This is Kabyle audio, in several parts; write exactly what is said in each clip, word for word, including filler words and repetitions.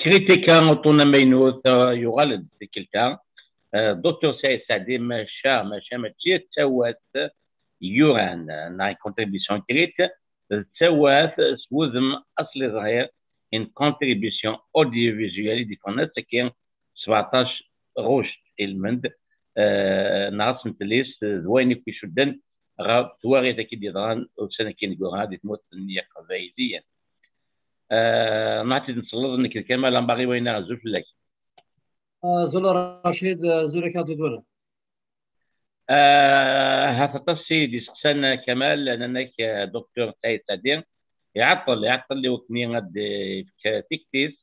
Kritika uṭṭun amaynut, uh, yuɣal-d tikkelt-a. Uh, Doctor Saɛid Saɛdi, maca, maca mačči d tawat yuran, uh, neɣ contribution écrite, d tawat s wudem asliẓri, une contribution audiovisuelle i d-yeffɣen ass-agi, sebɛeṭṭac ɣuct ilmend, uh, neɣ asentel-is d wayen akk icudden ɣer twaɣit-agi d-yeḍran ussan-agi ineggura di tmurt n Yiqbayliyen. Uh, ma tt-id-nselleḍ nekk d Kamal Ambari, wayen azul fell-ak. Azul a Racid, azul a Kadudul. Uh, hat aṭas i d-iseqsan Kamal, nnan-ak, uh, Doctor Saɛid Saɛdi iɛeṭṭel, iɛeṭṭel i wakken ad d-ifk tikti-s,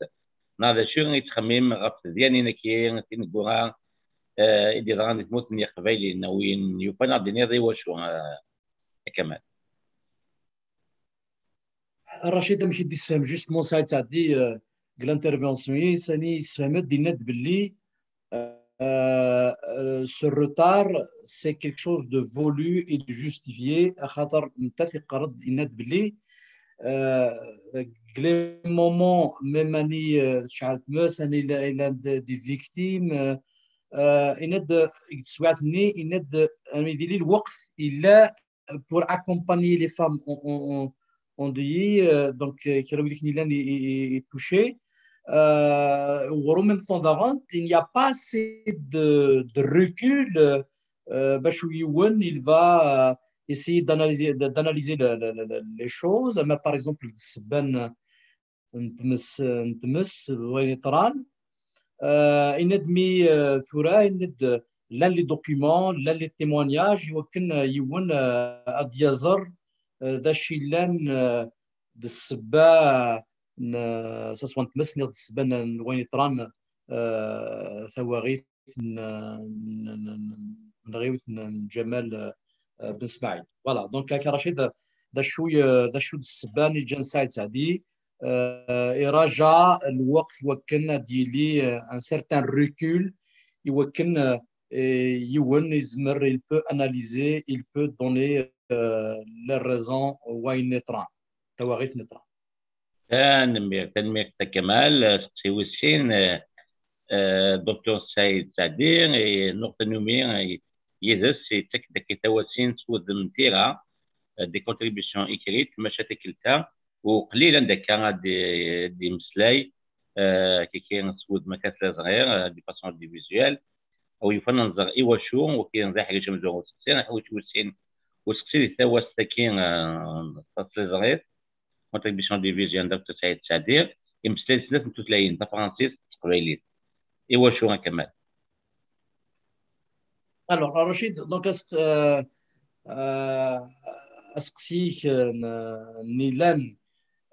neɣ d acu i yettxemmim ɣef tedyanin-agi tineggura, uh, i d-yeḍran di tmurt n Yiqbayliyen, a win yufan ad d-tiniḍ i wacu, uh, a Kamal. Racid, amek i d-issefhem justement Saɛid Saɛdi, euh, deg l'intervention-is, ani yessefhem-d, yenna-d belli, euh, euh, ce retard, c'est quelque chose de voulu et de justifié, axaṭer nettat iqqar-d, yenna-d belli, euh, deg les moments, même ani, euh, tecɛel tmes, ani la, la des victimes, euh, euh, yenna-d, deg teswiɛt-nni, yenna-d, ami dili lweqt, yella pour accompagner les femmes en, en, en, en deuil, euh, donc, euh, kra wid i yellan i, i, i touchés. Euh, ou en même temps, il n'y a pas assez de, de recul, euh, euh, bac yiwen, il va, euh, essayer d'analyser, de, d'analyser le, le, le, les choses. Mais par exemple, d ssebba n tmes, n tmes, d wayen yeḍran. Euh, yenna-d mi, euh, tura, yenna-d llan les documents, llan les témoignages, iwakken, euh, yiwen, euh, ad yaẓer, euh, d acu yellan, euh, d ssebba n, euh, ça soit n tmes, neɣ d ssebba n, n wayen yeḍran, euh, tawaɣit n, n, n, n, n, n Ǧamal, euh, euh, Ben Smaɛil. Voilà, donc, Kaka Racid, d acu, euh, d acu d ssebba n ǧǧan Saɛid Saɛdi, euh, iraja lweqt iwakken ad yili, euh, un certain recul, iwakken, euh, yiwen yezmer, il peut analyser, il peut donner, euh, les raisons, wayen yeḍran, tawaɣit yeḍran. Tanemmirt, tanemmirt a Kamal. Seqsi wis sin, eh, eh, Doctor Saɛid Saɛdi, eh, nuɣ tanumi, eh, yid-s, yettak-d akka tawasin s wudem n tira, eh, des contributions écrites, maca tikkelt-a, u qlil anda akka ad d-, d-yemmeslay, eh, kiki s wudem akka tliẓri, eh, de façon audiovisuelle, u yufan ad nẓer iwacu, u kien d aḥric amezwaru useqsi, aḥric wis sin, useqsi di tawast-agi, eh, tasliẓrit, contribution audiovisuelle n Doctor Saɛid Saɛdi, imeslay snat n tutlayin, tafransist d teqbaylit. Iwacu a Kamal? Alors, Rachid, donc, as-, euh, euh, aseqsi-k, euh, n, n ilan,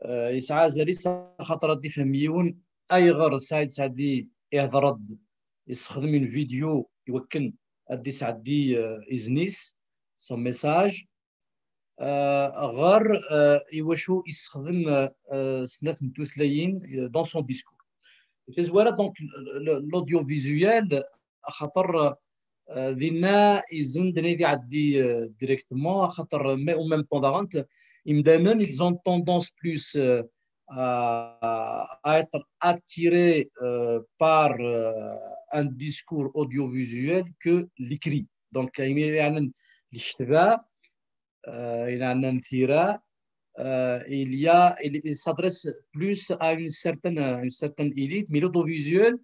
euh, yesɛa azal-is, axaṭer ad d-ifhem yiwen ayɣer Saɛid Saɛdi ihder-d, yessexdem une vidéo iwakken ad d-isɛeddi, euh, izen-is, son message, euh, ɣer, euh, iwacu yessexdem, euh, snat n tutlayin, euh, dans son discours. Tazwara, donc, l-, l-, l'audiovisuel, axaṭer, euh, dinna izen d nadi iɛeddi, euh, directement, axaṭer, mais en même temps daɣen, imdanen, ils ont tendance plus, euh, à, à être attirés, euh, par, euh, un discours audiovisuel que l'écrit. Donc, imi yeɛnan leketba, euh, yeɛnan tira, euh, il y a, il, il s'adresse plus à une certaine, une certaine élite, mais l'audiovisuel,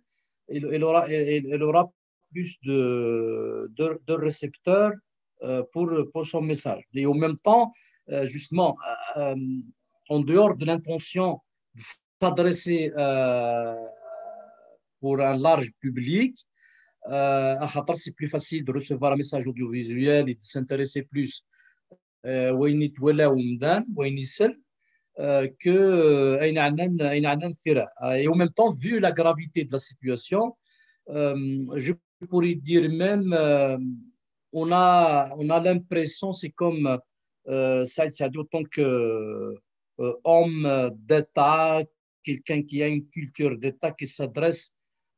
il, il aura, il, il aura plus de, de, de récepteurs, euh, pour, pour son message. Et en même temps, euh, justement, euh, euh, en dehors de l'intention de s'adresser, euh, pour un large public, euh, axaṭer c'est plus facile de recevoir un message audiovisuel et de s'intéresser plus, euh, wayen i twala umdan, wayen isel, euh, que, euh, ayen ɛnan, ayen ɛnan tira. Euh, et en même temps, vu la gravité de la situation, euh, je pourrais dire même, euh, on a, on a l'impression, c'est comme, euh, Saïd Saïd, autant que, euh, homme d'État, quelqu'un qui a une culture d'État qui s'adresse,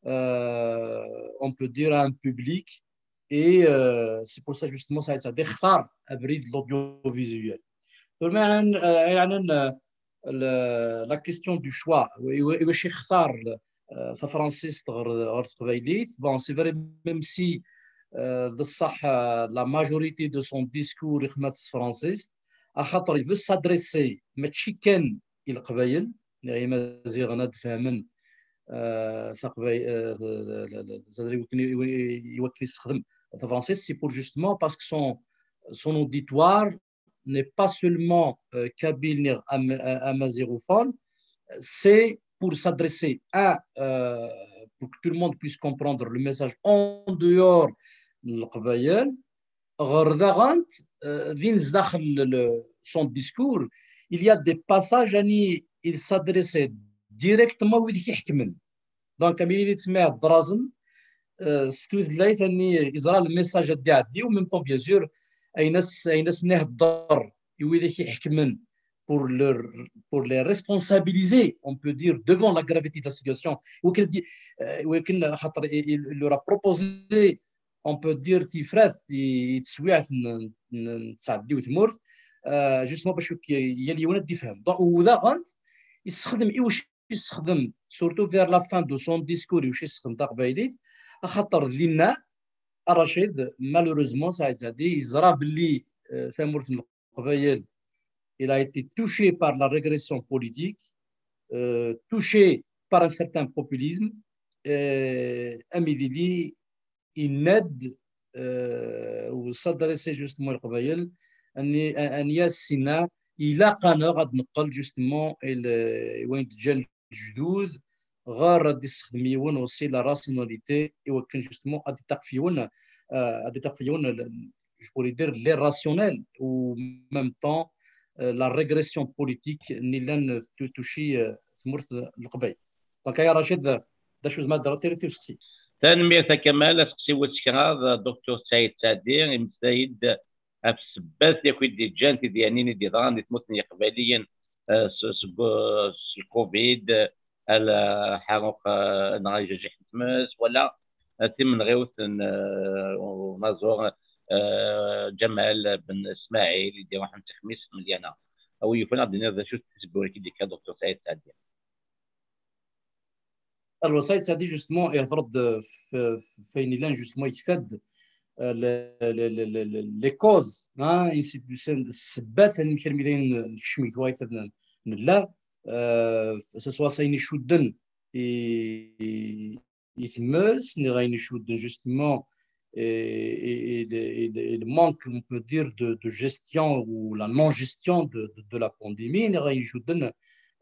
euh, on peut dire, à un public. Et, euh, c'est pour ça, justement, ça, ça déclare abri de l'audiovisuel. Tura, euh, euh, la, la question du choix, iwacu yextar, tafransist ɣer teqbaylit. Bon, c'est vrai, même si d ṣṣeḥ, la majorité de son discours ixdem-it s tefransist, axaṭer il veut s'adresser mačči kan i Leqbayel, i Imaziɣen ad fehmen taqbaylit, iwakken yessexdem tafransist, c'est pour justement parce que son, son auditoire n'est pas seulement kabyle ni amazirophone, c'est pour s'adresser à, pour que tout le monde puisse comprendre le message en dehors de Leqbayel. Ɣer daɣen, din sdaxel son discours, il y a des passages ani il s'adressait directement i wid i iḥekmen. Donc, am yili ttmiɛeḍ drazen, s tutlayt ani iẓra le message ad d-iɛeddi, en même temps, bien sûr, ayen as, ayen as-nihedder i wid i iḥekmen pour leur, pour les responsabiliser, on peut dire, devant la gravité de la situation. Iwakken, iwakken, xaṭer, il leur a proposé, on peut dire, tifrat i teswiɛt n tɛeddi u tmurt, justement, bac yal yiwen ad d-ifhem. Donc, u daɣen, yessexdem i wacu yessexdem, surtout vers la fin de son discours, i wacu yessexdem taqbaylit, axaṭer dinna, Rachid, malheureusement, Saïd Saadi, yeẓra belli tamurt n Leqbayel, il a été touché par la régression politique, touché par un certain populisme, am yili yenna-d, u s'adresser justement i Leqbayel, ani as-yenna ilaq-aneɣ ad neqqel justement i wayen d-ǧǧan lejdud, ɣer ad d-yessexdem yiwen aussi la rationalité, iwakken justement ad d-iṭṭaqef yiwen, ad d-iṭṭaqef yiwen, je pourrais dire, l'irrationnel, ou même temps la régression politique, ni llan touché tmurt n Leqbayel. Donc, ay Rachid, d acu zemreɣ ad d-rreɣ tiririt i useqsi? Tanemmirt a Kamal. Aseqsi wis kraḍ, Docteur Saïd Saadi, imeslay-d ɣef ssebbat yakk i d-yeǧǧan tidyanin i d-yeḍran di tmurt n Yiqbayliyen, seg lcovid, lḥaruq neɣ ijajiḥ n tmes, wala timenɣiwt n unaẓur Ǧamal Ben Smaɛil i d-iruḥen s texmist melyana. A wi yufan ad d-tiniḍ d acu-t tiseggurin i d-yekka Docteur Saïd Saadi? Alors, Saïd Saadi, justement, ihḍer-d f ayen illan, justement, yekfa-d les causes, ssebbat, amek armi d ayen nekcem deg twaɣit nella, que ce soit ayen icudden i tmes, neɣ ayen icudden, justement, et, et, et, et le manque, on peut dire, de, de gestion ou la non-gestion de, de, de la pandémie, neɣ ayen icudden,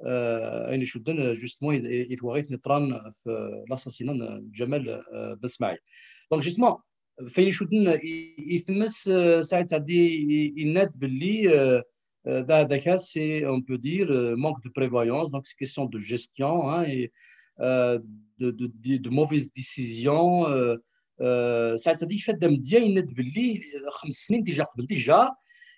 euh, ayen icudden, justement, i, i twaɣit yeḍran f l'assassinat n Ǧamal, euh, Ben Smaɛil. Donc, justement, f ayen icudden i, i tmes, euh, Saïd Saadi i, yenna-d belli, euh, euh, ذاك, c'est, on peut dire, euh, manque de prévoyance, donc c'est question de gestion, hein, et, euh, de, de, de, de mauvaises décisions, euh, Saɛid Sadi yekfa-d amedya, yenna-d belli xems snin déjà, qbel déjà,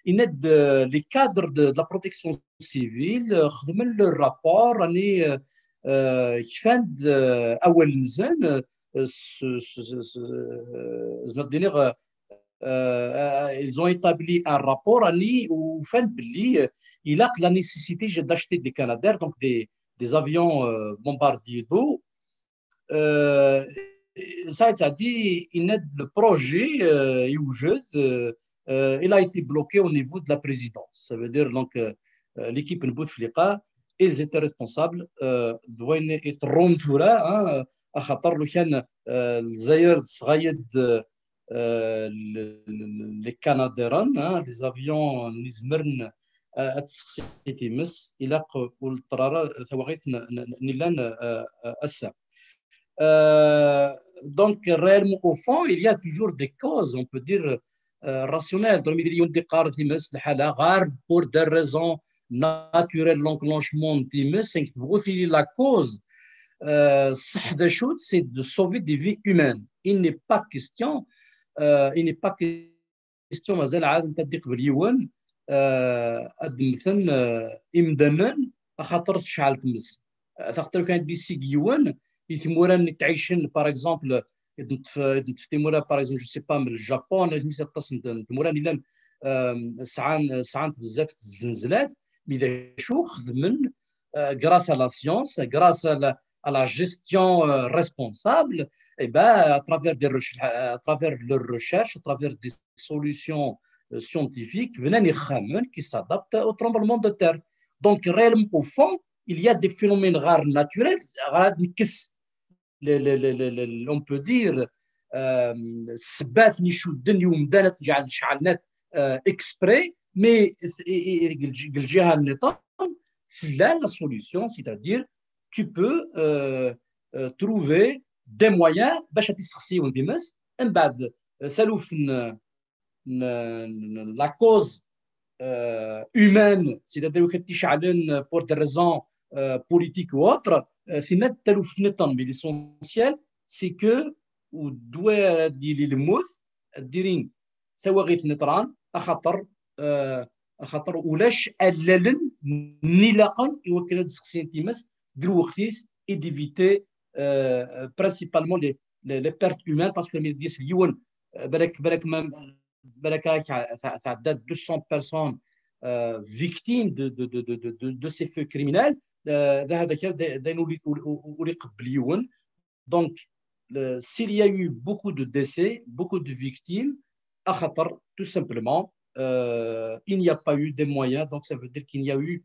yenna-d, euh, les cadres de, de la protection civile, euh, xedmen le rapport, ani, euh, euh, kfan-d, euh, awal-nsen, euh, s, s, s, s, euh, zemreɣ ad d-iniɣ, euh, euh, ils ont établi un rapport, ani ufan belli, euh, ilaq la nécessité d'acheter des Canadair, donc des, des avions, euh, bombardiers d'eau. Euh, Saïd Saadi, il a le projet, euh, il a été bloqué au niveau de la présidence. Ça veut dire, donc, euh, euh, l'équipe n Bouteflika, ils étaient responsables, euh, de wayen i yeḍran tura, hein, axaṭer lukan, euh, Lezzayer tesɣa-d, euh, les Canadair, hein, les avions n izemren, euh, ad tessexsi times, ilaq ur neṭṭer ara tawaɣit n, n, n, n, n, euh, euh, ass-a. Euh, donc, réellement, au fond, il y a toujours des causes, on peut dire, euh, rationnelles. Donc, il y a des causes, times, lḥala, ɣer, pour des raisons naturelles, l'enclenchement, times, c'est que la cause, euh, c'est de sauver des vies humaines. Il n'est pas question, euh, il n'est pas question mazal ɛad netta ad d-iqbel yiwen, euh, ad d-mmten, euh, imdanen, axaṭer tecɛel tmes. Euh, taxaṭer kan d-isig yiwen, i tmura n tɛicen, par exemple, i d-neṭṭef, i d-neṭṭef timura, par exemple, je sais pas, m le Japon, mi s aṭas n, n tmura n illan, euh, sɛan, sɛan bezzaf tzenzlat, mi d acu xedmen, euh, grâce à la science, grâce à la, à la gestion, euh, responsable, eh ben, à travers des recherches, à travers leurs recherches, à travers des solutions, euh, scientifiques, bnan ixxamen qui s'adaptent au tremblement de terre. Donc, réellement, au fond, il y a des phénomènes rares naturels, rares, on peut dire, euh, ssebbat n icudden i umdan ad t-nǧeɛlen ceɛlen, euh, exprès, mais deg lǧiha nniḍen, tella la solution, c'est-à-dire tu peux, euh, euh, trouver des moyens باش ad t-tessexsiwen times, mbeɛd, euh, taluft n, n, n, la cause, euh, humaine, c'est-à-dire ad t-ceɛlen pour des raisons, euh, politiques ou autres, euh, tinna d taluft nniḍen, mais l'essentiel, c'est que ur d-wara ad yili lmut, ad d-ilin tawaɣit n ṭṭran, axaṭer, euh, axaṭer ulac allalen n ilaqen i wakken ad d-sexsin times deg lweqt-is et d'éviter, euh, principalement les, les, les pertes humaines, parce que mi d-yas yiwen, euh, balak, balak ma, balak tɛedda deux cents personnes, euh, victimes de, de, de, de, de, de ces faits criminels, euh, d ayen ur iqebbel yiwen. Donc, le, s'il y a eu beaucoup de décès, beaucoup de victimes, axaṭer, tout simplement, euh, il n'y a pas eu des moyens, donc ça veut dire qu'il y a eu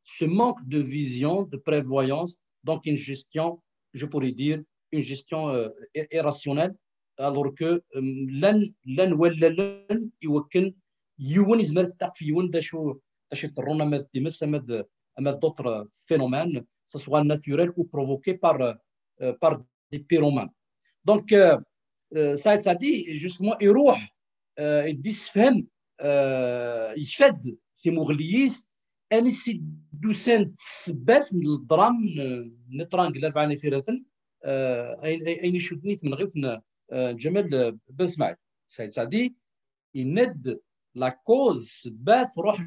ce manque de vision, de prévoyance, donc une gestion, je pourrais dire, une gestion, euh, irrationnelle, alors que, euh, llan, llan wallalen i wakken yiwen izmer ad d-taf yiwen d acu, d acu iḍerrun ama d times, ama d, ama d d'autres phénomènes, que ce soit naturel ou provoqué par, euh, par des pyromanes. Donc, euh, euh, Saïd Saadi, justement, iruḥ, euh, id-issefhem, euh, yekfa-d timuɣli-is, ansi d-usant ssebbat n ddram n ṭṭrang n Larebɛa n At Yiraten, euh, ayen, ayen icudden i tmenɣiwt n, euh, Ǧamal, euh, Ben Smaɛil. Saïd Saadi, yenna-d la cause, ssebbat, ruḥ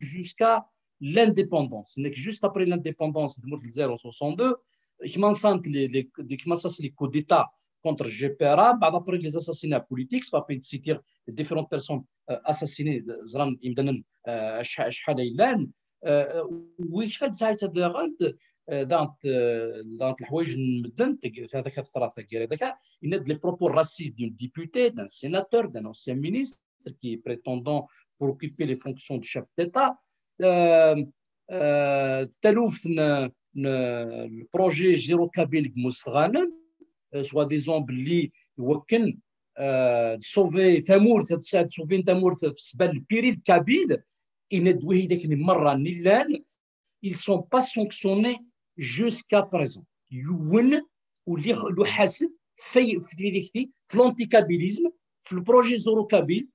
jusqu'à l'indépendance. Nekk juste après l'indépendance de zéro soixante-deux, commencent les, les, commencent les coups d'État contre G P R A, بعد après les assassinats politiques, ça peut citer différentes personnes, euh, assassinées, ẓran imdanen, euh, شحال, شحال ay llan, euh, ويكفى ساعتها داغنت, euh, دانت, euh, دانت الحوايج المدن, هذاك الثلاثة كير هذاك, il y a des propos racistes d'un député, d'un sénateur, d'un ancien ministre, qui prétendant pour occuper les fonctions de chef d'État. Euh, euh, taluft n, n, le projet Zéro Kabyle, euh, soi-disant, belli, wakken, euh, sauver tamurt, sauver tamurt, sbal péril kabyle, yenna-d wid akken merra nillan, ils sont pas sanctionnés jusqu'à présent. Yiwen ur yuḥaseb, fi, fi, fi, fi l'anticabylisme, fi le projet Zéro Kabyle,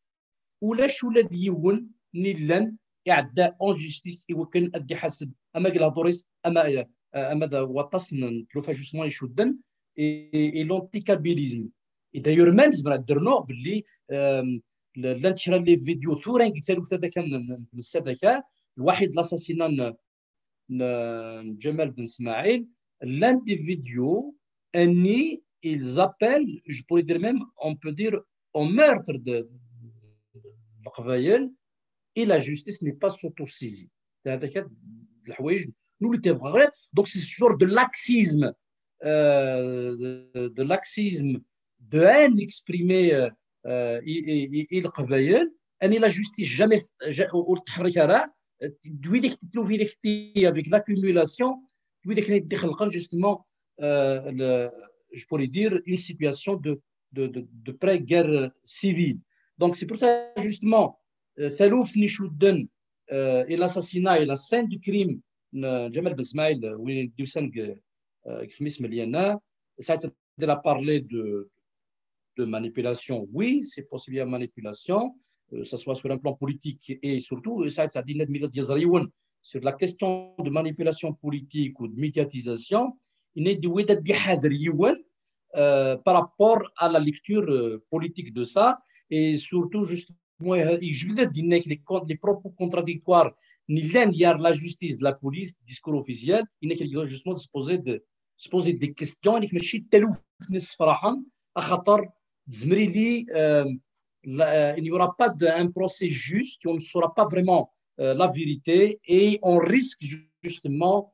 ulac ula d yiwen nillan iɛedda en justice i wakken ad d-iḥaseb ama deg lehdur-is, ama, ama d waṭas n tlufa justement icudden i, i, i l'anticabylisme. Et d'ailleurs même, zemreɣ ad d-rnuɣ belli, euh, llant kra n les vidéos tura deg taluft-a kan n, n, n tmessa-a kan, lwaḥid l'assassinat n, n, n Ǧamal Ben Smaɛil, llant des vidéos anni ils appellent, je pourrais dire même, on peut dire, au meurtre de, de Leqbayel, et la justice n'est pas s'auto-saisie. Donc c'est ce genre de laxisme, euh, de, de laxisme, de haine exprimée, euh, euh, i, i, i, i Leqbayel, anni la justice jamais, ja-, ur, ur tettḥerrik ara, d wid i tettlufi avec l'accumulation, d wid i d-ixelqen justement, euh, le, je pourrais dire, une situation de, de, de, de pré-guerre civile. Donc c'est pour ça justement, euh, taluft n icudden, euh, et l'assassinat et la scène du crime, euh, Ǧamal Ben Smaɛil, euh, win d-yusan deg, euh, deg xemmis n Lyannar, ça, il a parlé de, de manipulation. Oui, c'est possible, il y a manipulation, euh, que ce soit sur un plan politique et surtout, euh, ça, ça dit net, sur la question de manipulation politique ou de médiatisation, il est de, euh, par rapport à la lecture, euh, politique de ça, et surtout, justement, il y a les, les propos contradictoires, ni l'un, il y a la justice, de la police, discours officiel, il y a justement de se poser de, se poser des questions, il y a taluft n yisefraḥen, axaṭer tezmer ad tili, euh, la, euh, il n'y aura pas de, un procès juste, on ne saura pas vraiment, euh, la vérité, et on risque justement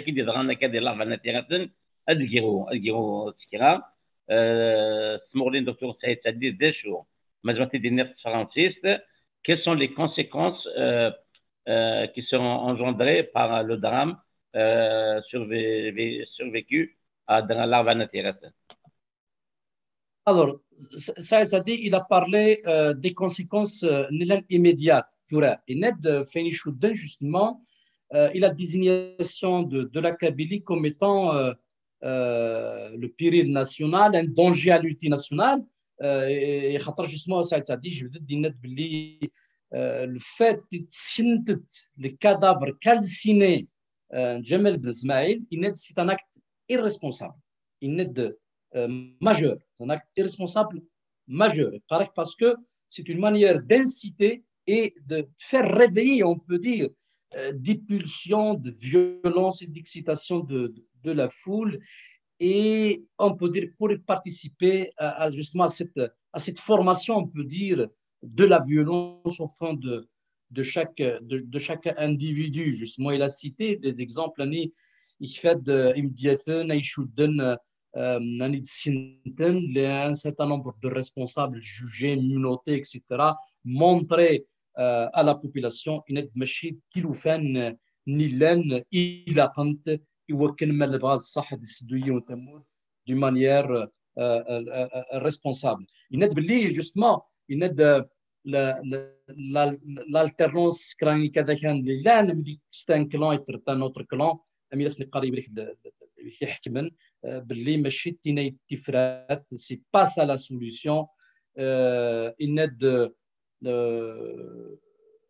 anda-agi d-yeḍran akka di Laval n At Yiraten, ad d-gru, ad d-gru s kra. Eh, s tmuɣli n Docteur Saïd Saïdi, d acu? Mazal ad t-id-iniɣ s tefransist. Quelles sont les conséquences, euh, euh, qui seront engendrées par le drame, euh, survé-, survécu à Laval n At Yiraten? Alors, Saïd Saïdi, il a parlé, euh, des conséquences, euh, immédiates. Tura, yenna-d, euh, f ayen icudden, justement, euh, et la désignation de, de la Kabylie comme étant, euh, euh, le péril national, un danger à l'unité nationale. Euh, et, et خاطر, justement, Saïd Saïdi, je veux dire, yenna-d belli, euh, le fait de les cadavres calcinés, euh, Djamel Ben Smaïl, yenna-d c'est un acte irresponsable. Yenna-d, euh, majeur, c'est un acte irresponsable majeur. Parce que c'est une manière d'inciter et de faire réveiller, on peut dire, euh, des pulsions de violence et d'excitation de, de, de la foule. Et on peut dire, pour participer à, à, justement à cette, à cette formation, on peut dire, de la violence au fond de, de chaque, de, de chaque individu. Justement, il a cité des exemples, يعني, يكفى-d imedyaten ay icudden, euh, يعني, d-senten, les, un certain nombre de responsables jugés, menottés, et cetera, montrer, euh, à la population, yenna-d mačči d tilufa n, n yellan ilaqent i wakken ma nebɣa d ṣṣeḥ ad d-seddu yiwen tamurt d'une manière, euh, euh, euh, euh, responsable. Yenna-d belli, justement, yenna-d, euh, la, la, la, l'alternance chronique avec un, c'est un clan et un autre clan, am i as-neqqar yemlek l-, l-, l-, iḥekmen, euh, belli mačči d tin ay d tifrat, c'est pas ça la solution. Euh, yenna-d, euh,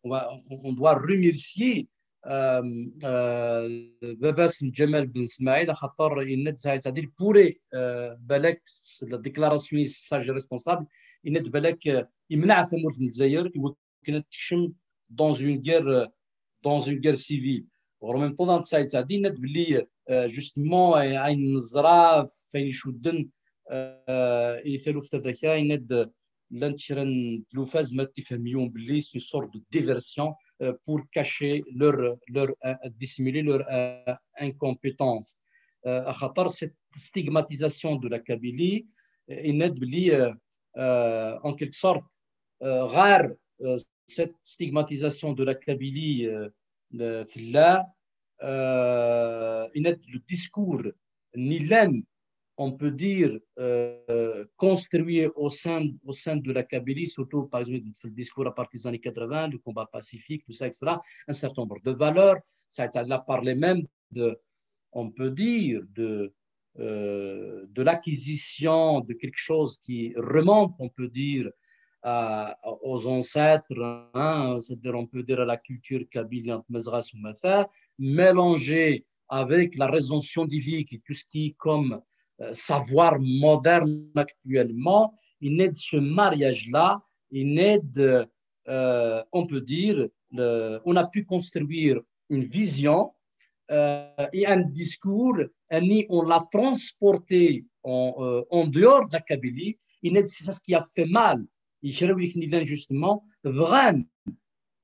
on va, on, on doit remercier, euh, euh, baba-s n Djamel Ben Smaïl, axaṭer yenna-d Saïd Saïdi, il pourrait, euh, balak, la déclaration-is, ça, je responsable, yenna-d balak, euh, yemneɛ tamurt n Lezzayer i wakken ad tekcem dans une guerre, euh, dans une guerre civile. En même temps, Saïd Saïdi yenna-d belli, euh, justement, euh, ayen neẓra f ayen icudden, euh, i taluft-a, yenna-d llant kra n tlufa, zemrent ad tifhem yiwen belli c'est une sorte de diversion, euh, pour cacher leur, leur, euh, dissimuler leur, euh, incompétence. Euh, axaṭer cette stigmatisation de la Kabylie, euh, yenna-d belli, euh, euh, en quelque sorte, euh, ɣer, euh, cette stigmatisation de la Kabylie, euh, euh, tella, euh, yenna-d le discours n yellan, on peut dire, euh, construit au sein, au sein de la Kabylie, surtout par exemple le discours à partir des années quatre-vingts, le combat pacifique, tout ça, et cetera, un certain nombre de valeurs. Ça, ça a parlé même de, on peut dire, de, euh, de l'acquisition de quelque chose qui remonte, on peut dire, à, aux ancêtres, hein, c'est-à-dire, on peut dire, à la culture kabyle, mélangé avec la raison scientifique et tout ce qui est comme, euh, savoir moderne actuellement, yenna-d ce mariage-là, yenna-d, euh, on peut dire, le, on a pu construire une vision, euh, et un discours, et on l'a transporté en, euh, en dehors de la Kabylie, yenna-d c'est ça ce qui a fait mal. I kra n wid i yellan, justement, bɣan,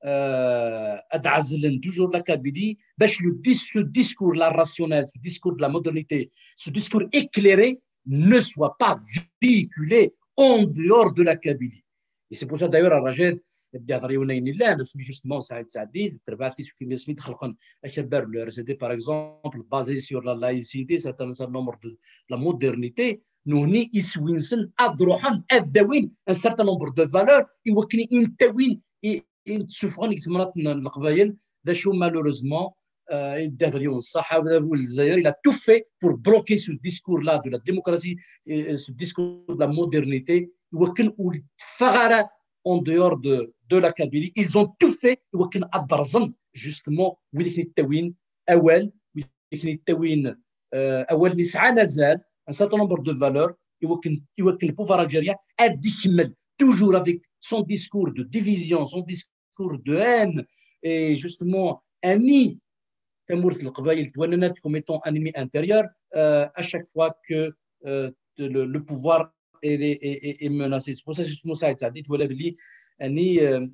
euh, ad ɛezlen toujours la Kabylie, bac le dis-, ce discours-là rationnel, ce discours de la modernité, ce discours éclairé ne soit pas véhiculé en dehors de la Kabylie. Et c'est pour ça d'ailleurs, à Rajer, d-ihḍer yiwen ayen yellan, asmi justement Saïd Saïdi, d terbaɛt-is, asmi d-xelqen akabar le R S D, par exemple, basé sur la laïcité, c'est un certain nombre de la modernité, nutni iswi-nsen ad ruḥen ad d-awin un certain nombre de valeurs i wakken i n-ttawin, i, i n-ttessufɣen deg temnaḍt n Leqbayel, d acu malheureusement, euh, Dehder Younes Saha, il a tout fait pour bloquer ce discours-là de la démocratie, et ce discours de la modernité, iwakken ur teffeɣ ara en dehors de, de la Kabylie. Ils ont tout fait iwakken ad rẓen justement wid i ten-ittawin awal, wid i ten-ittawin, euh, awal n yesɛan azal, un certain nombre de valeurs, iwakken, iwakken le pouvoir algérien ad ikemmel toujours avec son discours de division, son discours de haine, et justement, ani tamurt n Leqbayel twananat comme étant un ennemi intérieur, euh, à chaque fois que euh, le, le pouvoir est, est, est, est menacé. C'est pour ça, justement, Saïd Saadi, twala belli ani euh,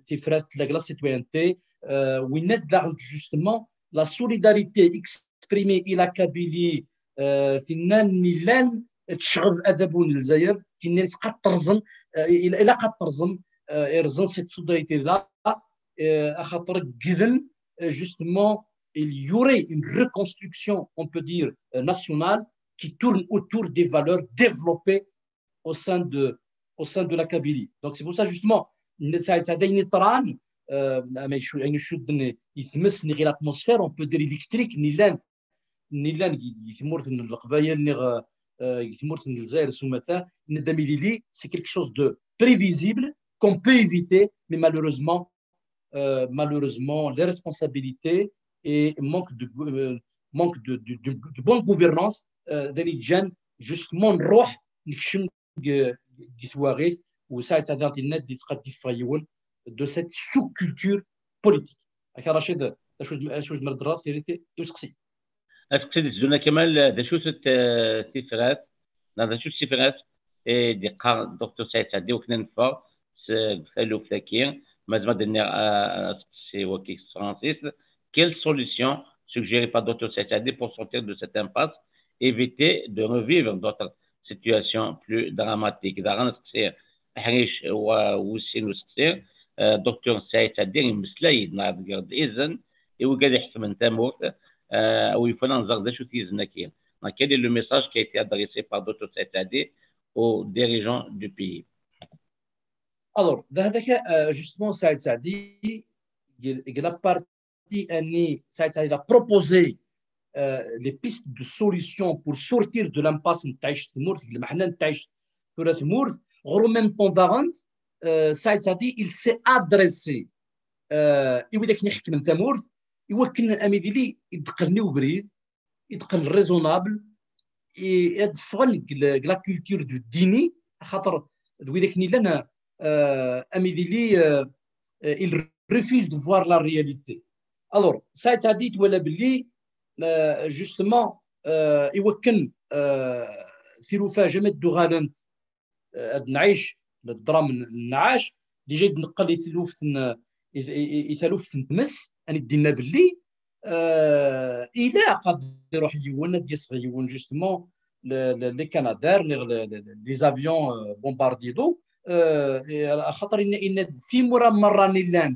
tifrat de la citoyenneté, euh, winna d justement la solidarité exprimée i la Kabylie, euh, tinna nillan tecɣeb adabu n Lezzayer, tinna ilaq ad terẓem, euh, il- ilaq ad terẓem, euh, irẓen cette solidarité-là, euh, axaṭer ggden, euh, justement, il y aurait une reconstruction, on peut dire, euh, nationale qui tourne autour des valeurs développées au sein de, au sein de la Kabylie. Donc c'est pour ça justement, Saïd Saadi ayen yeḍran, euh, ayen icudden i tmes neɣ i l'atmosphère, on peut dire électrique, nillan, nillan deg tmurt n Leqbayel neɣ euh, deg tmurt n Lezzayer s umata, yenna-d amidili, c'est quelque chose de prévisible, qu'on peut éviter, mais malheureusement, euh, malheureusement, les responsabilités et manque de, euh, manque de, de, de, de bonne gouvernance, euh, d ayen yeǧǧan justement nruḥ nekcem deg twaɣit, u Saïd Saadi yenna-d ilaq ad yeffeɣ yiwen de cette sous-culture politique. Akka Racid, acu acu tzemreḍ ad d-terreḍ i useqsi? Aseqsi d-ttduna Kamal, d acu-t tifrat, neɣ d acu-t tifrat i d-yeqqar Docteur Saïd Saadi wakken ad neffeɣ seg taluft-agi, ma zemreɣ ad d-iniɣ aseqsi wagi s tefransist: quelle solution suggérée par Docteur Saïd Saadi pour sortir de cette impasse, éviter de revivre d'autres situations plus dramatiques? Daɣen aseqsi aḥric wis sin useqsi, Docteur Saïd Saadi yemmeslay-d neɣ deg-, d izen i wigad iḥekmen tamurt, a wi yufan ad nẓer d acu-t yizen-agi. Quel est le message qui a été adressé par Docteur Saïd Saadi aux dirigeants du pays? Alors, d hada, euh, justement, Saïd Saadi, il, il a parti anni, Saïd Saadi, il a proposé euh, les pistes de solution pour sortir de l'impasse n tɛict tmurt, deg lmeḥna n tɛict tura tmurt, ɣer au même temps daɣen, euh, Saïd Saadi, il s'est adressé euh, i wid akken iḥekmen tamurt, i wakken amidili i d-qqlen i ubrid, i d-qqlen raisonnable, i ad ffɣen deg la, deg la culture du ddini, axaṭer d wid akken illan, euh, amidili, euh, euh, il refuse de voir la réalité. Alors, Saïd Saadi twala belli, euh, justement, euh, i wakken euh, tilufa jamais d-uɣalent euh, ad nɛic le drame n nɛac, déjà i d-neqqel i taluft n, i, i, i taluft n tmes, ad d-inna belli, euh, ilaq ad iruḥ yiwen, ad d-yas yiwen, justement, le, le, les Canadair, neɣ le, le, les avions euh, bombardiers d'eau, euh, et axaṭer inna, inna timura merra nillan,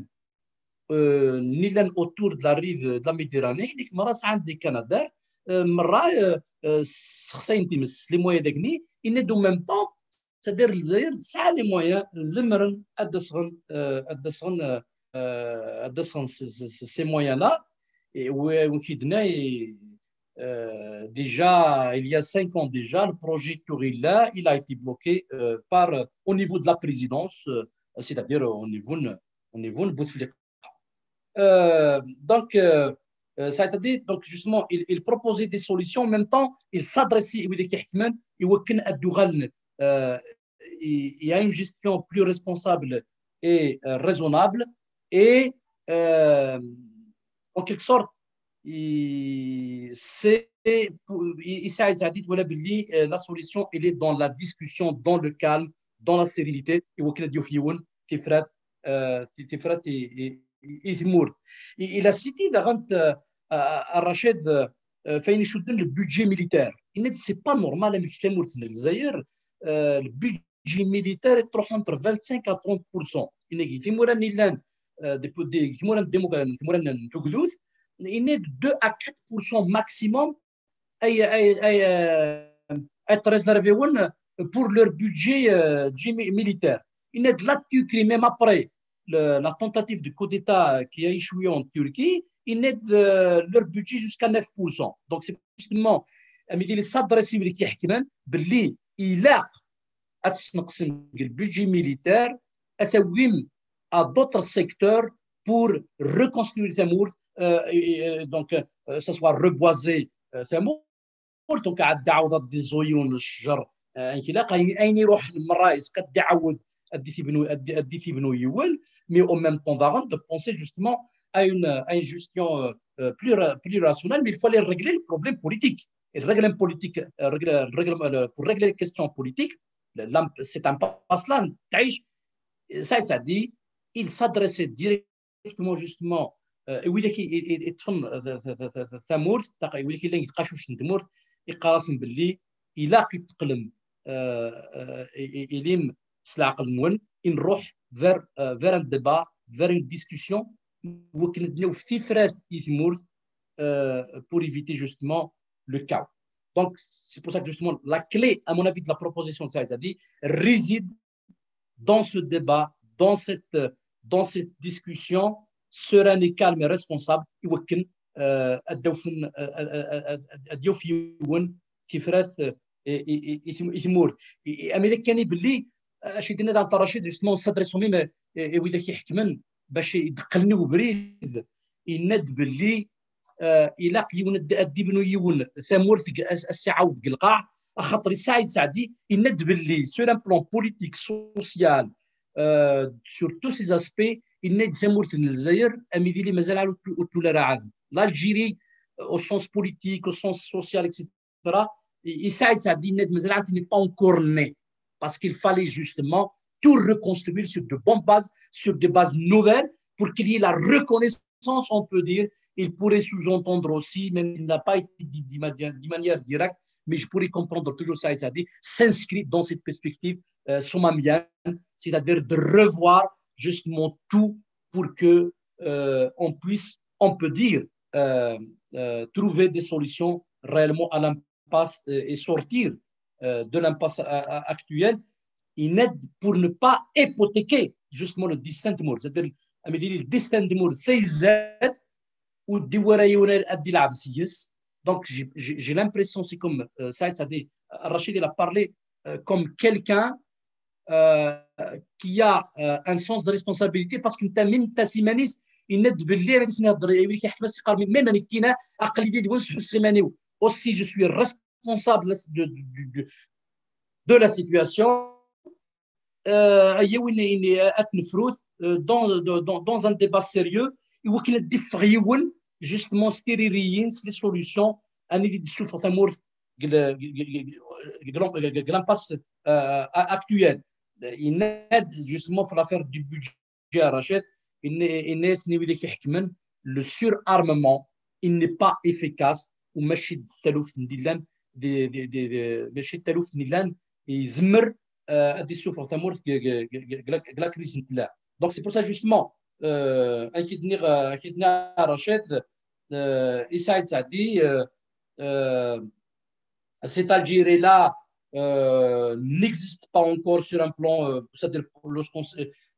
euh, nillan autour de la rive de la Méditerranée, nek merra sɛan des Canadair, euh, merra euh, euh, sexsayen times, les moyens techniques, inna-d au même temps, c'est-à-dire Lezzayer tesɛa les moyens, zemren ad d-asɣen, euh, ad d-asɣen, euh, euh, ad d-asɣen ces, ces, ces moyens-là. Et oui, oui, euh, déjà, il y a cinq ans déjà, le projet Tourilla, il a été bloqué euh, par, euh, au niveau de la présidence, euh, c'est-à-dire au niveau, au niveau de Bouteflika. Euh, donc, euh, euh, c'est-à-dire, donc justement, il, il proposait des solutions. En même temps, il s'adressait, il, il, il, il, il, il, il y a une gestion plus responsable et euh, raisonnable. Et euh, en quelque sorte, c'est, il s'agit de euh, la solution, elle est dans la discussion, dans le calme, dans la sérénité. Et وكنا ديو فيون تفرات تفرات تمورت. Il a cité à Rachid فين يشدن le budget militaire. Il a dit c'est pas normal avec تمورت الجزائر, le budget militaire est entre vingt-cinq à trente pour cent. Il a dit تمورا نيلان تمورا ديموكرات تمورا تقدوث, il est de deux à quatre pour cent maximum être réservé pour leur budget militaire. Il est là, tu cries, même après le- la tentative de coup d'État qui a échoué en Turquie, ils n'aident euh, leur budget jusqu'à neuf pour cent. Donc, c'est justement, Amidili s'adresse à Ibrahim Kihkman, Belli, il a le budget militaire, à d'autres secteurs pour reconstruire Tamour, euh, et, euh, donc, euh, ce soit reboiser euh, Tamour, donc, عاد عاود دي زويون الشجر آه، انخلاق اين يروح المرايس قد يعوض ادي تبنو ادي تبنو يول. Mais en même temps, avant de penser justement à une, à une gestion euh, plus, plus rationnelle, mais il faut aller régler le problème politique. Et régler un politique, euh, régler, régler, euh, pour régler les questions politiques, cette impasse-là, Saïd Saadi, il s'adressait directement justement euh, et oui, il, il, il, Tamour, il a يتقاشوش تمورت يقراسن باللي إلا قد تقلم إليم سلاقل نون نروح vers, vers un débat, vers une discussion وكنت نو في فرات يثمورت pour éviter justement le chaos. Donc, c'est pour ça que justement, la clé, à mon avis, de la proposition de Saïd Saadi réside dans ce débat, dans cette, dans cette discussion sereine et calme et responsable, يوكن الدوفن الديوف يون كيفرات يثمور. أميريكاني باللي اش يدينا دان الرشيد justement s'adresse même ويدا كيحكمن باش يدقلني وبريد يند باللي آه، إلا يون الدبنو يون ثمورت السعاود القاع خاطر سعيد سعدي يند باللي sur un plan politique, social, euh, sur tous ces aspects يند ثمورت الجزائر أميدي لي مازال على طول راه عاد l'Algérie au sens politique, au sens social, et cetera. يسعيد سعدي يند مازال عاد n'est pas encore né parce qu'il fallait justement tout reconstruire sur de bonnes bases, sur des bases nouvelles, pour qu'il y ait la reconnaissance, on peut dire. Il pourrait sous-entendre aussi, même s'il n'a pas été dit de manière directe, mais je pourrais comprendre toujours ça, ça dit, s'inscrit dans cette perspective euh, somalienne, c'est-à-dire de revoir justement tout pour que euh, on puisse, on peut dire, euh, euh, trouver des solutions réellement à l'impasse euh, et sortir euh, de l'impasse euh, actuelle. Il aide pour ne pas hypothéquer justement le destin de mort. C'est-à-dire, le destin de mort, c'est Z, ou Diwara Yonel Adil Absiyes. Donc, j'ai l'impression, c'est comme euh, Saïd Sadi, Rachid, il a parlé euh, comme quelqu'un euh, qui a euh, un sens de responsabilité parce que même Tassimanis, il aide même aussi je suis responsable de, de, de, de la situation. Euh, dans, dans, dans un débat sérieux, il faut qu'il y ait justement les solutions à l'idée de souffrir l'impasse euh, actuelle. Il aide justement pour l'affaire du budget, Rachid, il est le surarmement, il n'est pas efficace, وماشي التلوث اللي لان ماشي التلوث اللي لان يزمر غادي يسوفر تمورت la crise. Donc c'est pour ça justement اكيد نيغ اكيد نيغ رشيد يساعد سعدي cette Algérie-là euh, n'existe pas encore sur un plan, euh, c'est-à-dire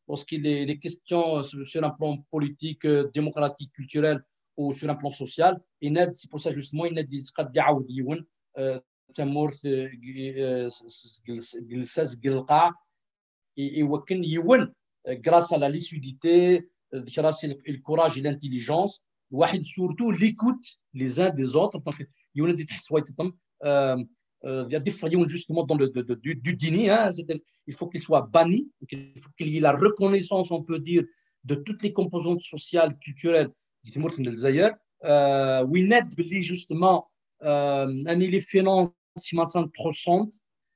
lorsqu'il est, est question sur un plan politique, euh, démocratique, culturel ou sur un plan social. Et c'est pour ça justement, il a dit, euh, تمورت جلسة قلقة et وكن يون grâce à la lucidité, grâce au courage et l'intelligence, واحد surtout l'écoute les uns des autres. Donc, يون دي تحس وايد تم يدفع يون justement dans le du, du dini, hein, il faut qu'il soit banni, il faut qu'il y ait la reconnaissance, on peut dire, de toutes les composantes sociales, culturelles de تمورت الجزائر. وين باللي justement euh, les finances sont trop,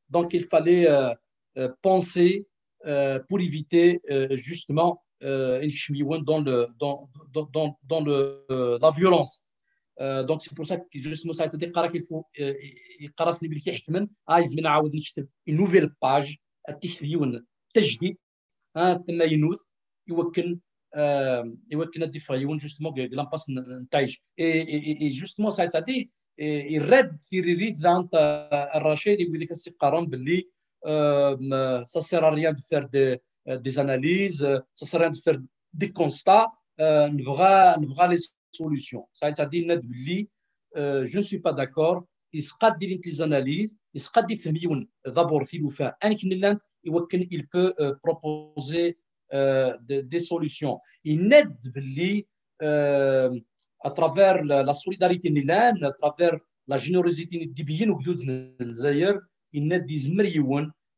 donc il fallait euh, euh, penser euh, pour éviter euh, justement euh, dans, le, dans, dans, dans le, euh, la violence. Euh, donc c'est pour ça que justement ça a été déclaré qu'il faut يقرا سني بالكي حكما اه يزمن عاود نكتب une nouvelle page التكتب يون تجديد اه تما ينوث يوكن آه يوكن الدفاع يون justement لامباس نتايج. Et justement ça a été يرد تيريريت لانت الرشيد يقول لك السقارون باللي ça sert à rien de faire des euh, des analyses, euh, ça sert à rien de faire des constats, euh, نبغى نبغى les solutions. Ça, ça dit net, euh, je ne suis pas d'accord. Il sera des analyses, il sera des d'abord, il peut euh, proposer euh, des, des solutions. Il net, euh, à travers la, la solidarité, à travers la générosité, il net, il net, il net,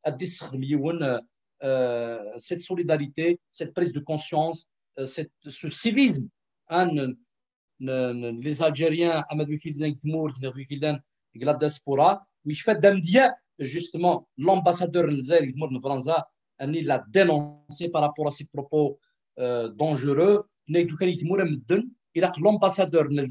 il net, euh, cette solidarité, cette prise de conscience, euh, cette, ce civisme. Hein, les Algériens, à la diaspora, où il fait d'Amdia, justement, l'ambassadeur de France, il a dénoncé par rapport à ses propos euh, dangereux. Il a l'ambassadeur de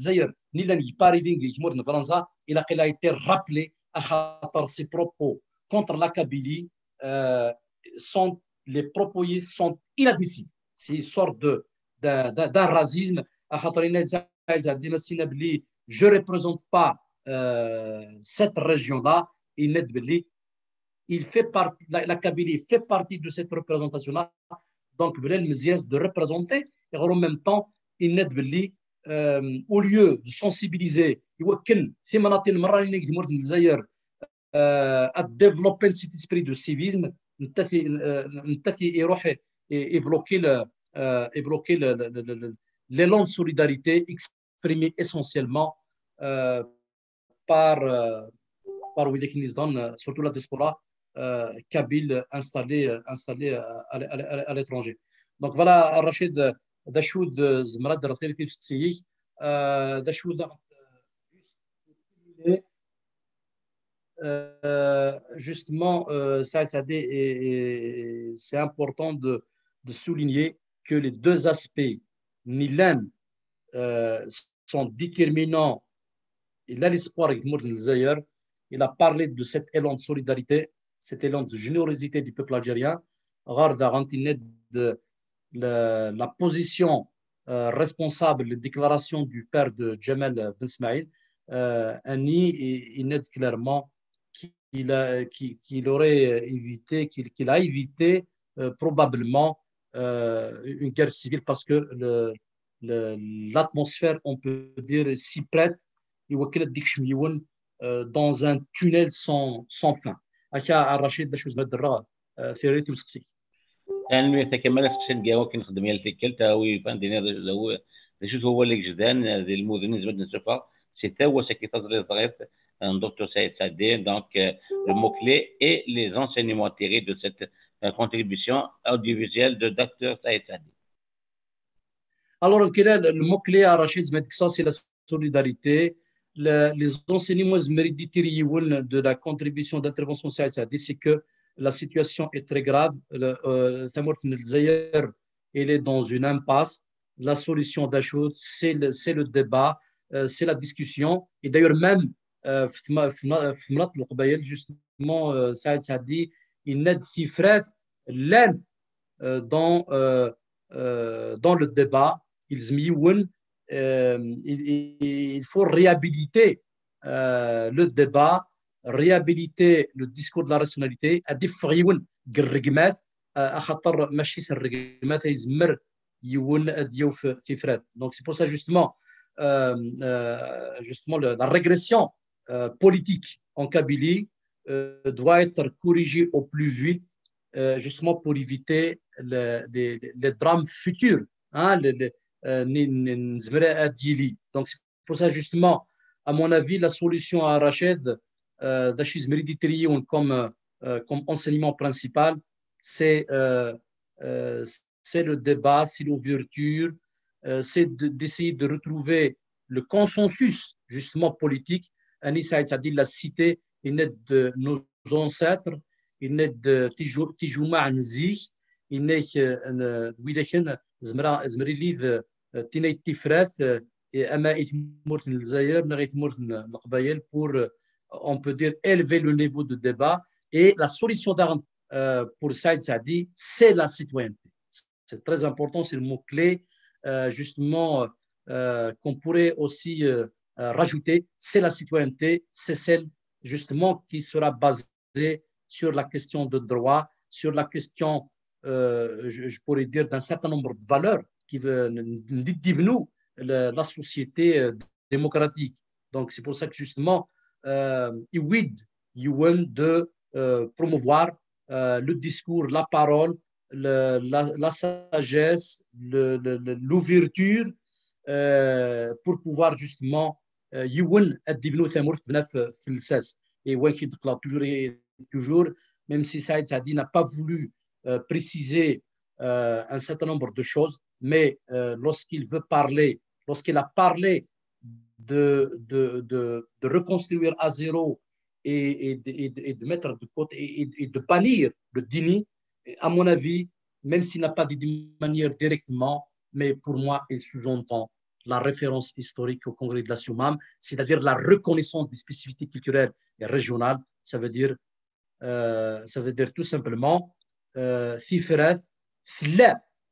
France, il a été rappelé à ses propos contre la Kabylie, euh, sont les propos sont inadmissibles. C'est une sorte de, de, de, d'un racisme. Je ne représente pas euh, cette région-là. Il fait partie, la, la Kabylie fait partie de cette représentation-là. Donc, il a de représenter. Et en même temps, il euh, au lieu de sensibiliser, il faut que à développer cet esprit de civisme, et bloquer le, euh, et bloquer l'élan de solidarité exprimé essentiellement euh, par, euh, par surtout la diaspora euh, kabyle installée, installée à, à, à l'étranger. Donc voilà, Rachid, Dachoud, Zmrad, Dachoud, euh, justement, euh, ça, ça c'est important de, de souligner que les deux aspects, Nilan, euh, sont déterminants. Il a l'espoir, il a parlé de cet élan de solidarité, cet élan de générosité du peuple algérien. De la, la position euh, responsable, les déclarations du père de Jamal Ben Smaïl, euh, Annie, il, il net clairement qu'il a, qu'il, qu'il aurait évité, qu'il, qu'il a évité euh, probablement euh, une guerre civile parce que le, le, l'atmosphère, on peut dire, s'y prête. Et euh, dans un tunnel sans, sans fin. Aka Rachid, d acu zemret d-rreɣ tiririt-iw seqsi-k. Tanemmirt a Kamal, aseqsi n gawa akken nxeddem yal tikkelt, a wi yufan d-iniɣ d acu-t wawal i yejdan di lmudun i nezmer d-nessufeɣ si tawwurt-agi taẓriẓrit n Docteur Saïd Saadi, donc euh, le mot-clé et les enseignements tirés de cette euh, contribution audiovisuelle de Docteur Saïd Saadi. Alors, le mot-clé à Rachid Zmedksa, c'est la solidarité. Le, les enseignements de la contribution d'intervention Saïd Saadi, c'est que la situation est très grave. Le, euh, elle est dans une impasse. La solution d'Achoud, c'est le, c'est le débat, euh, c'est la discussion. Et d'ailleurs, même, euh, justement, euh, Saïd Saadi, il net tifrat l'Inde euh, dans, euh, euh, dans le débat. Ils euh, il, il, faut réhabiliter euh, le débat, réhabiliter le discours de la rationalité, à défrier الرقمات, à خاطر ماشي الرقمات يزمر يون ديوف ثفرات. Donc c'est pour ça justement, euh, euh, justement le, la régression euh, politique en Kabylie euh, doit être corrigée au plus vite, euh, justement pour éviter les, les, les drames futurs. Hein, les, les, euh, donc c'est pour ça justement, à mon avis, la solution à Rachid, euh, d'Achis Méditerranéen comme, euh, comme enseignement principal, c'est euh, euh, c'est le débat, c'est l'ouverture, euh, c'est d'essayer de, de retrouver le consensus justement politique. Annie Saïd Saadi l'a cité, il est de nos ancêtres, il est de Tijouma Anzi, il est de Widechen, Zmeri Liv, Tinay Tifrat, et Ama Itmourten Zayer, Itmourten Leqbayel, pour, on peut dire, élever le niveau de débat. Et la solution euh, pour Saïd Saadi, c'est la citoyenneté. C'est très important, c'est le mot-clé, euh, justement, euh, qu'on pourrait aussi euh, rajouter, c'est la citoyenneté, c'est celle, justement, qui sera basée sur la question de droit, sur la question euh, je, je pourrais dire, d'un certain nombre de valeurs qui veulent la société euh, démocratique. Donc, c'est pour ça que justement, euh, il de euh, promouvoir euh, le discours, la parole, le, la, la, sagesse, l'ouverture euh, pour pouvoir justement euh, yiwen ad d-ibnu tamurt tebna f lsas. Et ouais, toujours, toujours, même si Saïd Sadi n'a pas voulu euh, préciser euh, un certain nombre de choses, mais euh, lorsqu'il veut parler, lorsqu'il a parlé de, de, de, de, reconstruire à zéro et, et, et, et de mettre de côté et, et, de bannir le dhini, à mon avis, même s'il n'a pas dit de manière directement, mais pour moi, il sous-entend la référence historique au Congrès de la Soumam, c'est-à-dire la reconnaissance des spécificités culturelles et régionales. Ça veut dire, euh, ça veut dire tout simplement, euh,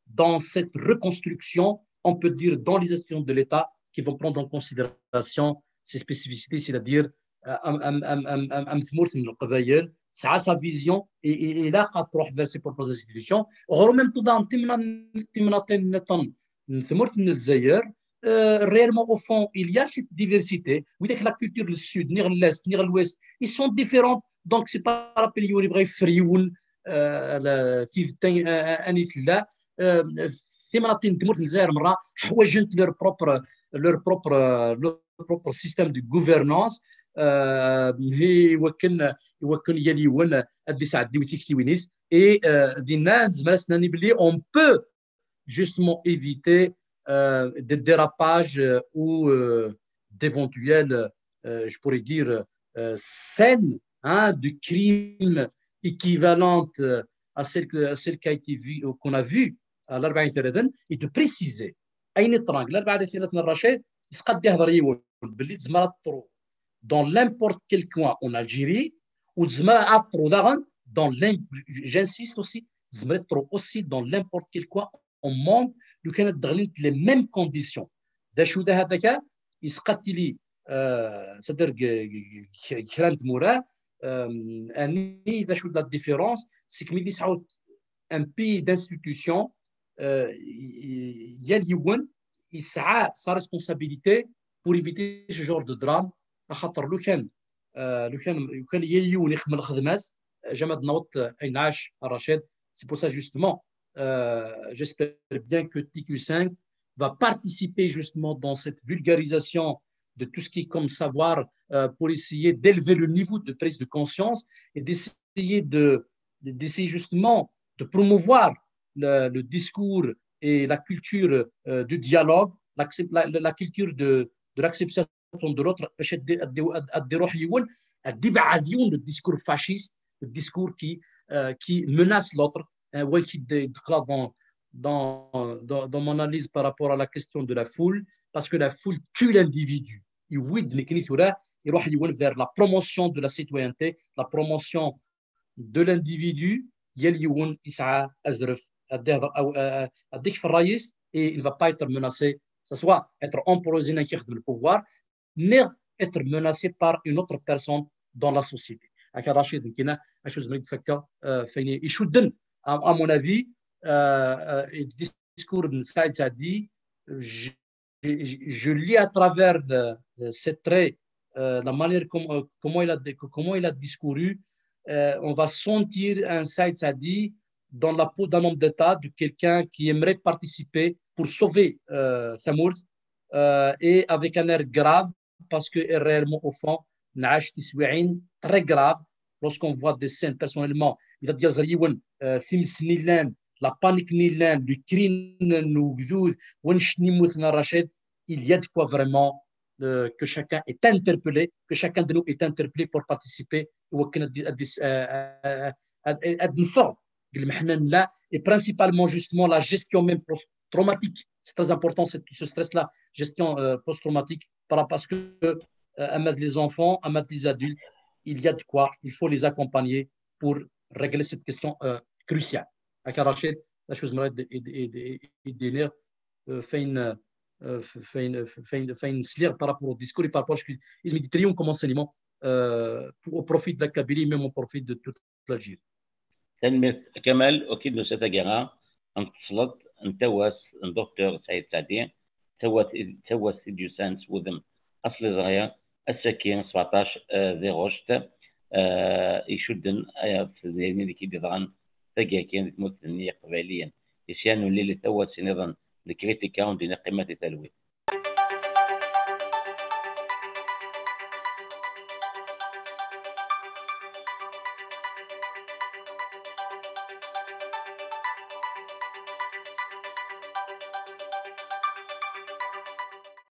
dans cette reconstruction, on peut dire dans les institutions de l'État qui vont prendre en considération ces spécificités, c'est-à-dire euh, am tmurt n Leqbayel, tesɛa sa vision et, et, et là, vers ses propres institutions. Au même temps, timnatin n tmurt n Lezzayer, euh, réellement, au fond, il y a cette diversité. Vous voyez que la culture du sud, ni l'est, ni l'ouest, ils sont différents. Donc, c'est pas rappelé, il y a une vraie friune, euh, timnatin n tmurt n Lezzayer, مرة, حواجنت leur propre, leur propre, leur propre système de gouvernance. Euh, iwakken, iwakken yal yiwen ad yesɛeddi tiktiwin-is. Et euh, dinna, nezmer ad s-nini belli on peut justement éviter euh, des dérapages euh, ou euh, d'éventuelles, euh, je pourrais dire, euh, scènes hein, de crimes équivalentes à celles, que, à celles qui a été vu, qu'on a vues à l'Arbaïn Théréden et de préciser. Ayen iṭran, l'Arbaïn Théréden Rachid, il sera derrière dans n'importe quel coin en Algérie, ou dans, j'insiste aussi, aussi dans n'importe quel coin au monde, لو كانت داخلين les mêmes conditions. D acu d ahat akka, yesqatili, c'est-à-dire kra n tmura, ani d acu d la différence, c'est que milli yesɛa un pays d'institution, yal yiwen yesɛa sa responsabilité pour éviter ce genre de drame, axaṭer lukan lukan lukan yal yiwen ixemmem lxedma-s, jamais ad naweḍ ayen iɛac Rachid. C'est pour ça justement, euh, j'espère bien que T Q cinq va participer justement dans cette vulgarisation de tout ce qui est comme savoir euh, pour essayer d'élever le niveau de prise de conscience et d'essayer de, d'essayer justement de promouvoir le, le discours et la culture euh, du dialogue, la, la, la culture de, de l'acceptation de l'autre, باش ادي روح يون ادي بعد يون le discours fasciste, le discours qui, euh, qui menace l'autre. Hein, ouais, qui dans, dans, dans, dans mon analyse par rapport à la question de la foule, parce que la foule tue l'individu. يويد نكني ثورة يروح يون vers la promotion de la citoyenneté, la promotion de l'individu, يل يون يسعى أزرف أديك في الرئيس, et il ne va pas être menacé, que ce soit être empoisonné كيخدم le pouvoir, ni être menacé par une autre personne dans la société. هكا رشيد يمكن اش زمرك تفكر فين يشدن, à mon avis, le discours de Saïd Sadi, je lis à travers ses traits, la manière comme, comment il a, comment il a discouru, on va sentir un Saïd Sadi dans la peau d'un homme d'État, de quelqu'un qui aimerait participer pour sauver Samours, et avec un air grave, parce que réellement, au fond, نعاش تسويعين très grave. Lorsqu'on voit des scènes, personnellement, إذا تجازر يون في مسنيلان, la panique نيلان, le cri نوجدود, ونشني موثنا رشيد, il y a de quoi vraiment euh, que chacun est interpellé, que chacun de nous est interpellé pour participer au et principalement justement la gestion même post-traumatique. C'est très important, ce stress-là, gestion euh, post-traumatique, parce que euh, les enfants, les adultes, il y a de quoi, il faut les accompagner pour régler cette question euh, cruciale. هكا رشيد, la chose مراد يدينير فين فين فين فين سليغ par rapport au discours et par rapport à ce que ils me dit comme enseignement euh, au profit de la Kabylie, même au profit de toute l'Algérie. Tanemmirt Kamal, ur k-id-nusa taggara n tesleḍt n tawast n Docteur Saɛid Saɛdi, tawast, tawast i d-yusan s wudem asliẓri, ass-agi sbeɛṭac, eh, di ɣuct, eh, icudden, eh, ɣef tedyanin i d-yeḍran tagi-agi di tmurt-nni Iqbayliyen. Isyan ur nili tawast nniḍen n kritika, ur d-nili qqimat di talwit.